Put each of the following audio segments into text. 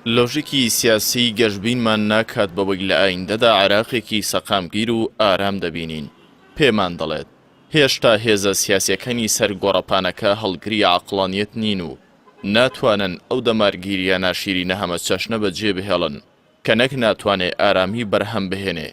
لۆژیکی سیاسی گەشبینمان ناکات بەوەی لە ئایندەدا عێراقێکی سەقامگیر و ئارام دەبینین، پێمان دەڵێت، هێشتا هێزە سیاسیەکانی سەر گۆڕەپانەکە هەڵگری عەقڵانیەت نین و ناتوانن ئەو دەمارگیریە ناشیرینە هەمەچەشنە بەجێ بهێڵن کە نەک ناتوانێ ئارامی بەرهەم بهێنێ،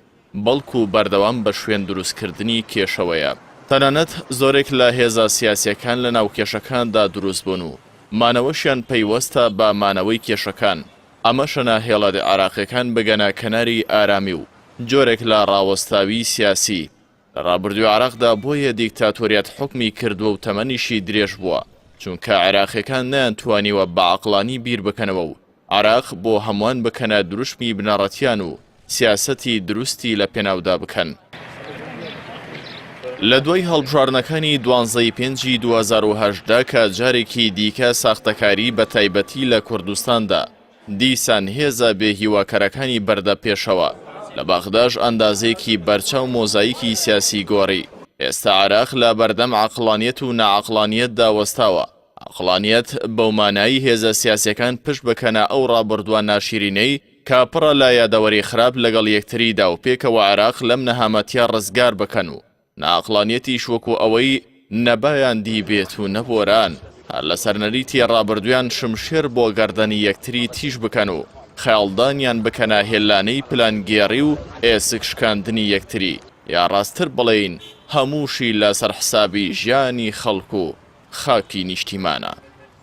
بەڵکو بەردەوام بە شوێن دروستکردنی کێشەوەیە. تەنانەت زۆرێک لە هێزە سیاسیەکان لە ناو کێشەکاندا دروست بوون و مانەوەشیان پەیوەستە بە مانەوەی کێشەکان، ئەمەشە ناهێڵێت عێراقیەکان بگەنە کەناری ئارامی و جۆرێک لە ڕاوەستاویی سیاسی. لە ڕابردووی عێراقدا بۆیە دیکتاتۆریەت حوکمی کردووە و تەمەنیشی درێژ بووە، چونکە عێراقیەکان نەیانتوانیوە بە عەقڵانی بیر بکەنەوە و عێراق بۆ هەمووان بکەنە دروشمی بنەڕەتیان و سیاسەتی دروستی لە پێناودا بکەن. لە دوای هەڵبژاردنەکانی دوانزە ی پێنجی 2018 کە جارێکی دیکە ساختەکاری بە تایبەتی لە کوردستاندا دیسان هێزە بێ هیواکەرەکانی بردە پێشەوە، لە بەغداش ئەندازەیەکی بەرچاو مۆزایکی سیاسی گۆڕی. ئێستا عێراق لە بەردەم عەقڵانیەت و ناعەقڵانیەتدا وەستاوە. عەقڵانیەت بەو مانایەی هێزە سیاسیەکان پشت بکەنە ئەو ڕابردووە ناشیرینەی کە پڕە لە یادەوەری خراپ لەگەڵ یەکتریدا و پێکەوە عێراق لەم نەهامەتیە ڕزگار بکەن و ناعەقڵانیەتیش وەکو ئەوەی نە بایان دیبێت و نە بۆران هەر لەسەر نەریتی ڕابردوویان شمشێر بۆ گەردەنی یەکتری تیژ بکەن و خەیاڵدانیان بکەنە هێلانەی پلانگێڕی و ئێسک شکاندنی یەکتری یا ڕاستتر بڵێین هەمووشی لەسەر حسابی ژیانی خەڵک و خاکی نیشتیمانە.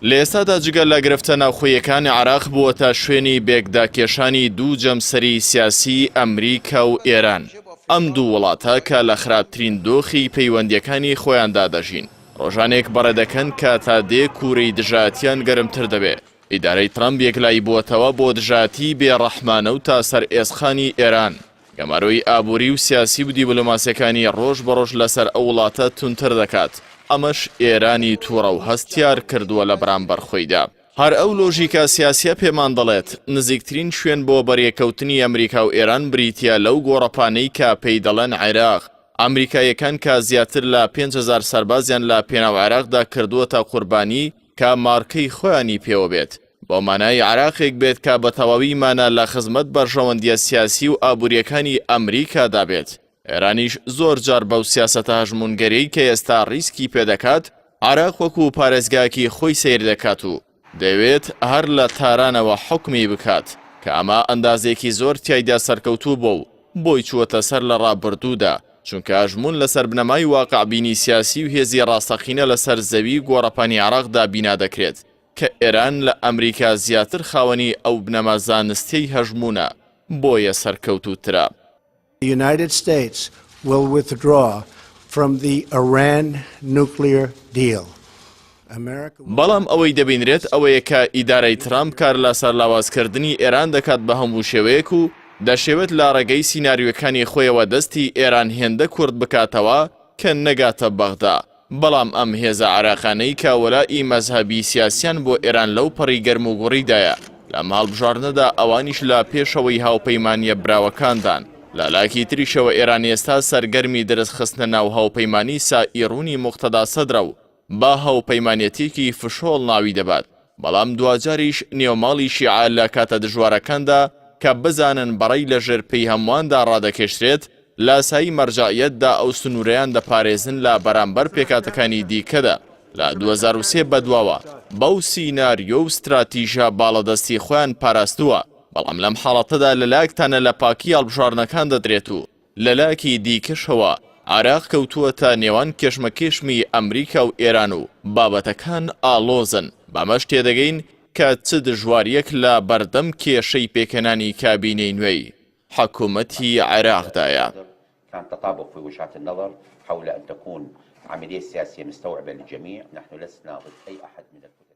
لە ئێستادا جگە لە گرفتە ناوخۆییەکان عێراق بووەتە شوێنی بێکداکێشانی دوو جەمسەری سیاسی ئەمریکا و ئێران، ئەم دوو وڵاتە کە لە خراپترین دۆخی پەیوەندییەکانی خۆیاندا دەژین، ڕۆژانێک بەڕێدەکەن کە تا دێ کوورەی دژایەتیان گەرمتر دەبێ. ئیدارەی ترەمپ یەکلایی بووەتەوە بۆ دژایەتیی بێ ڕەحمانە و تا سەر ئێسقانی ئێران. گەمارۆی ئابووری و سیاسی و دیبلۆماسیەکانی ڕۆژ بە ڕۆژ لەسەر ئەو وڵاتە توندتر دەکات، ئەمەش ئێرانی توڕە و هەستیار کردووە لە بەرامبەر خۆیدا. هەر ئەو لۆژیکە سیاسیە پێمان دەڵێت، نزیکترین شوێن بۆ بەریەککەوتنی ئەمریکا و ئێران بریتیە لەو گۆڕەپانەی کە پێی دەڵێن عێراق، ئەمریکاییەکان کە زیاتر لە 5000 سەربازیان لە پێناو عێراقدا کردووەتە قوربانی کە مارکەی خۆیانی پێوە بێت، بەو مانای عێراقێک بێت کە بە تەواوی مانا لە خزمەت بەرژەوەندییە سیاسی و ئابوورییەکانی ئەمریکادا بێت. ئێرانیش زۆر جار بەو سیاسەتە هەژموونگەریەی کە ئێستا ڕیسکی پێدەکات، عێراق وەکو پارێزگایەکی خۆی سەیر دەکات و دەیەوێت هەر لە تارانەوە حوکمی بکات، کە ئەمە ئەندازەیەکی زۆر تیایدا سەرکەوتوو بووە و بۆی چووەتە سەر لە ڕابردوودا، چونکە ئەژموون لەسەر بنەمای واقعبینی سیاسی و هێزی ڕاستەقینە لەسەر زەوی و گۆڕەپانی عێراقدا بینا دەکرێت، کە ئێران لە ئەمریکا زیاتر خاوەنی ئەو بنەما زانستیەی هەژموونە، بۆیە سەرکەوتووترە. The United States will withdraw from the Iran nuclear deal. بەڵام ئەوەی دەبینرێت ئەوەیە کە ئیدارەی ترامپ کار لەسەر لاوازکردنی ئێران دەکات بە هەموو شێوەیەک و دەشێوێت لە ڕێگەی سیناریۆکانی خۆیەوە دەستی ئێران هێندە کورت بکاتەوە کە نەگاتە بەغدا، بەڵام ئەم هێزە عێراقانەی کە وەلائی مەزهەبی سیاسیان بۆ ئێران لەو پەڕی گەرموگوڕیدایە لەم هەڵبژاردنەدا ئەوانیش لە پێشەوەی هاوپەیمانییە براوەکاندان. لە لایەکی تریشەوە ئێران ئێستا سەرگەرمی درز خستنە ناو هاوپەیمانی سائیڕونی موقتەدا سەدرە و بە هاوپەیمانێتیەکی فشۆڵ ناوی دەبات، بەڵام دواجاریش نێوماڵی شیعە لە کاتە دژوارەکاندا کە بزانن بەڕەی لە ژێر پێی هەموواندا ڕادەکێشرێت، لاسایی مەرجەعیەتدا ئەو سنوورەیان دەپارێزن لە بەرامبەر پێکهاتەکانی دیکەدا. لە 2003 بەدواوە بەو سیناریۆ و ستراتیژە باڵادەستی خۆیان پاراستووە، بەڵام لەم حاڵەتەدا لەلایەک تانە لە پاکی هەڵبژاردنەکان دەدرێت و لەلایەکی دیکەشەوە عێراق کەوتووەتە نێوان کێشمەکێشمی ئەمریکا و ئێران و بابەتەکان ئاڵۆزن، بەمەش تێدەگەین کە چ دژوارییەک لە بەردەم کێشەی پێکهێنانی کابینەی نوێی حکومەتی عێراقدایە. كان تطابق في وجهات النظر حول أن تكون عملية سياسية مستوعبة للجميع نحن لسنا ضد أي أحد من الكتل.